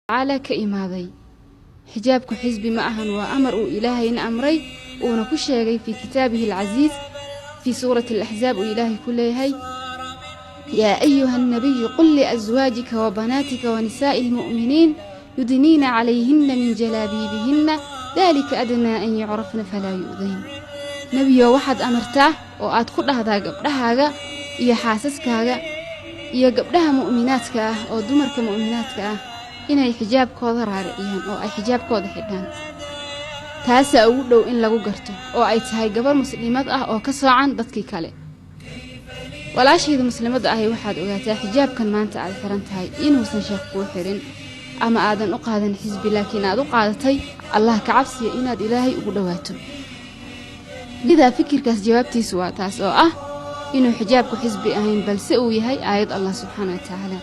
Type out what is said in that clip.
Tacaala ka imaaday. Xijaabku xisbi ma ahan, waa amar uu Ilaahayna amray, uuna ku sheegay fii kitaabihi alcasiiz, fii suurati Alaxzaab, uu Ilaahay ku leeyahay: "Yaa ayuha annabiyu, qul liaswaajika wa banaatika wa nisaa'i almu'miniin yudniina calayhinna min jalaabiibihinna, daalika adnaa an yucrafna falaa yu'dayn." Nebiyo, waxaad amartaa oo aad ku dhahdaa gabdhahaaga iyo xaasaskaaga iyo gabdhaha mu'minaadka ah oo dumarka mu'minaadka ah inay xijaabkooda raariciyaan oo ay xijaabkooda xidhaan. Taasaa ugu dhow in lagu garto oo ay tahay gabar muslimad ah oo ka soocan dadkii kale. Walaashayda muslimadda ahi, waxaad ogaataa xijaabkan maanta aad xiran tahay inuusan sheekh kuu xirin ama aadan u qaadan xisbi, laakiin aad u qaadatay Allah ka cabsiya, inaad Ilaahay ugu dhowaato. Lidaa fikirkaas jawaabtiisu waa taas oo ah inuu xijaabku xisbi ahayn, balse uu yahay aayad Allah subxaana wa tacaala.